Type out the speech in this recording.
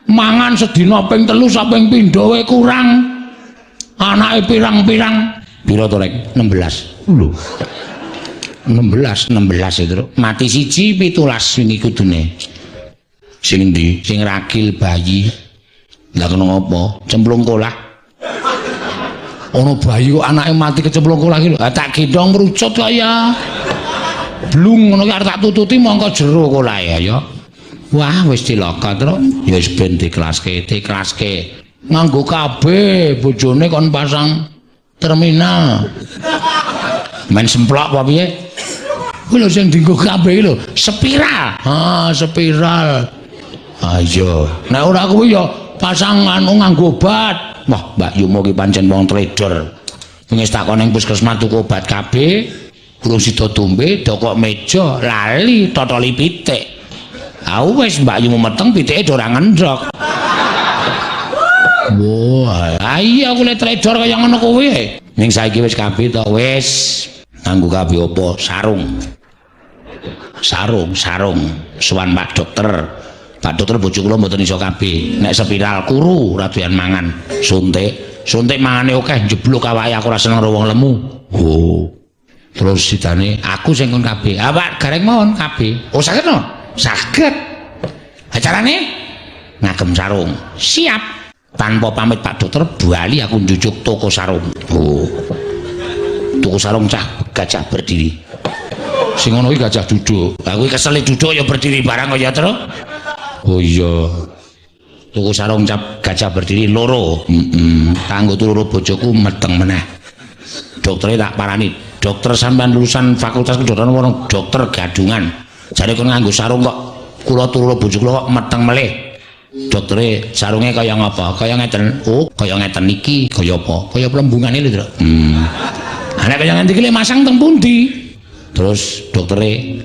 Mangan sedina ping 3 saping pindho wae kurang. Anake pirang-pirang. Pira to, Rek? 16. Lho. 16, 16 itu. Mati siji 17 wingi kudune. Sing endi? Sing ragil bayi. Lah kena ngopo? Cemplung kolah. Ana bayi kok anake mati kecemplung kolah iki lho. Ah tak gendhong mrucut kok ya. Blung ngono ki arep tak tututi mongko jero kolahe ya. Wah wis cilaka, Truk. Ya wis ben diklaske, diklaske. Nganggo KB bojone kon pasang terminal. Main semplok apa piye? Kuwi lho sing dienggo KB iki lho, spiral. Ha, spiral. Ah iya. Nek ora kuwi ya pasang anu nganggo obat. Wah, Mbak Yumo ki pancen wong trader. Wis takon ning puskesmas tuku obat KB, urung sida dombe, dokok meja, lali totoli pitik. Ah wis Mbak Yumo meteng pitike ora ngendhok. Wah, iya aku le trader kaya ngono kuwi. Ning saiki wis KB to, wis. Nganggo KB apa? Sarung. Sarung, sarung. Sowan Pak Dokter. Pak Dokter bojo kula mboten iso KB. Nek spiral kuru ora doyan mangan. Suntik, suntik mangane akeh njebluk awake aku ora seneng karo wong lemu. Oh. Terus sidane aku sing kon KB. Ah Pak Gareng mawon KB. Oh saged no? Saged. Acarane ngagem sarung. Siap. Tanpa pamit Pak Dokter bali aku njujuk toko sarung. Oh. Toko sarung cah gajah berdiri. Sing ngono kuwi gajah duduk. Aku kesel duduk ya berdiri barang kaya terus. Oh iya. Tuku sarung cap gajah berdiri loro. Heeh. Kanggo turu bojoku meteng meneh. Doktere tak parani. Dokter sampean lulusan fakultas kedokteran wong dokter gadungan. Jare kon nganggo sarung kok kula turu bojo kula kok meteng melih. Doktere sarunge kaya ngapa? Kaya ngeten. Oh, kaya ngeten iki, kaya apa? Kaya plembungane lho, Truk. Nek kaya ngene iki masang teng pundi? Terus doktere